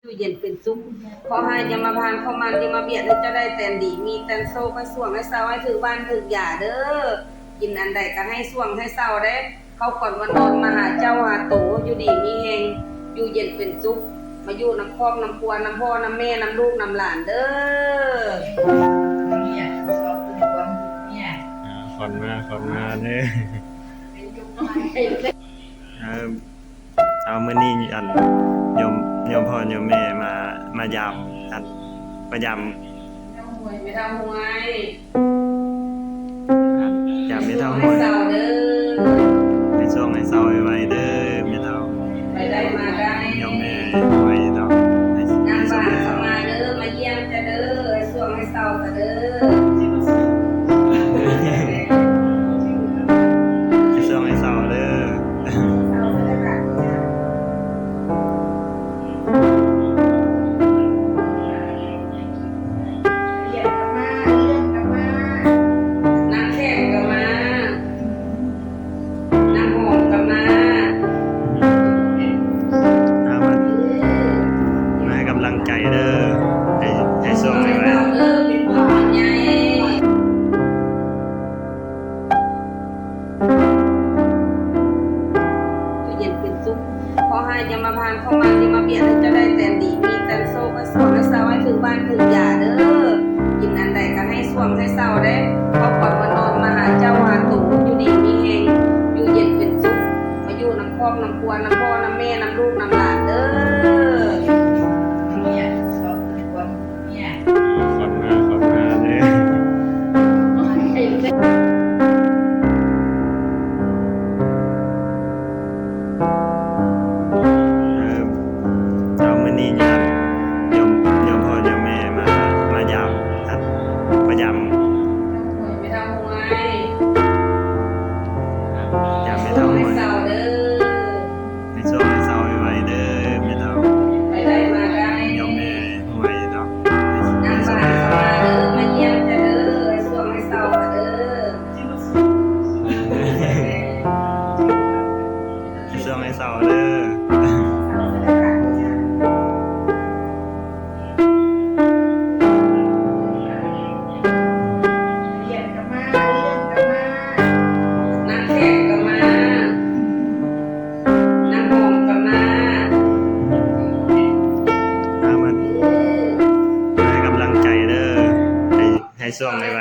ຢູ່ເຢັນເປັນສຸກ. ຂໍໃຫ້ຢ່າມາຜ່ານເຂົ້າມານ ຢ່າມາບຽດໃຫ້ເຈົ້າໄດ້ແຕ່ອັນດີ ມີແຕ່ອັນໂຊກ ໃຫ້ຊ່ວງໃຫ້ເຊົາ ໃຫ້ຖືກບ້ານຖືກຢາເດີ. ກິນອັນໃດກໍໃຫ້ຊ່ວງໃຫ້ເຊົາເດ້. ເຂົ້າກ່ອນວັນນອນມາຫາເຈົ້າຫາໂຕ ຢູ່ດີມີແຮງ ຢູ່ເຢັນເປັນສຸກ ມາຢູ່ນຳຄອບນຳຄົວ ນຳພໍ່ນຳແມ່ ນຳລູກນຳຫຼານເດີ. ອ່າ ຂວັນມາ ຂວັນມາເດີ. ເອີ ເອົາ ມື້ນີ້ ອັນ ໂຍມ ໂຍມພໍ່ໂຍມແມ່ມາ ມາຢາມ ອັນ ມາຢາມ ແມ່ເຖົ້າຮວຍ ແມ່ເຖົ້າຮວຍ ຢາມແມ່ເຖົ້າຮວຍ ໃຫ້ເຊົາເດີ ໃຫ້ຊ່ວງໃຫ້ເຊົາໄວໆເດີ ແມ່ເຖົ້າ ໄປໄດ້ມາໄດ້ ໂຍມແມ່ຮວຍເນາະ ໃຫ້ຊ່ວງໃຫ້ເຊົາ ມາເດີ ມາຢ້ຽມ ເດີ ໃຫ້ຊ່ວງໃຫ້ເຊົາຊະເດີ ໃຫ້ຊ່ວງໃຫ້ເຊົາເດີ ໃຫ້ເຊົາຊະເດີ. ນ້ຳແຂງກໍມາ ນ້ຳຫອມກໍມາ ມາ ມາໃຫ້ກຳລັງໃຈເດີ ໃຫ້ ໃຫ້ຊ່ວງໃຫ້ໄວ ເອີ ເປັນຜູ້ໃຫຍ່ ຢູ່ເຢັນເປັນສຸກ. ຂໍໃຫ້ຢ່າມາຜ່ານເຂົ້າມານ ຢ່າມາບຽດໃຫ້ເຈົ້າໄດ້ແຕ່ອັນດີ ມີແຕ່ອັນໂຊກ ໃຫ້ຊ່ວງໃຫ້ເຊົາ ໃຫ້ຖືກບ້ານຖືກຢາເດີ. ກິນອັນໃດກໍໃຫ້ຊ່ວງໃຫ້ເຊົາເດ້. ເຂົ້າກ່ອນວັນນອນມາຫາເຈົ້າຫາໂຕ ຢູ່ດີມີແຮງ ຢູ່ເຢັນເປັນສຸກ ມາຢູ່ນຳຄອບນຳຄົວ ນຳພໍ່ນຳແມ່ ນຳລູກນຳຫຼານເດີ. ຂວັນມາ ຂວັນມາເດີ. ເອີ ເອົາ ມື້ນີ້ຍາມ ໂຍມ ໂຍມພໍ່ໂຍມແມ່ມາ ມາຢາມ ມາຢາມ ຢາມແມ່ເຖົ້າຮວຍ ໃຫ້ຊ່ວງໃຫ້ເຊົາໄວໆເດີ ແມ່ເຖົ້າ ໄປໄດ້ມາໄດ້ ໂຍມແມ່ຮວຍເນາະ ໃຫ້ຊ່ວງໃຫ້ເຊົາ ມາເດີ ມາຢ້ຽມເດີ ໃຫ້ຊ່ວງໃຫ້ເຊົາເດີ. ໃຫ້ຊ່ວງໃຫ້ເຊົາເດີ. ນ້ຳແຂງກໍມາ ນ້ຳຫອມກໍມາ ມາ ມາໃຫ້ກຳລັງໃຈເດີ ໃຫ້ ໃຫ້ຊ່ວງໄວ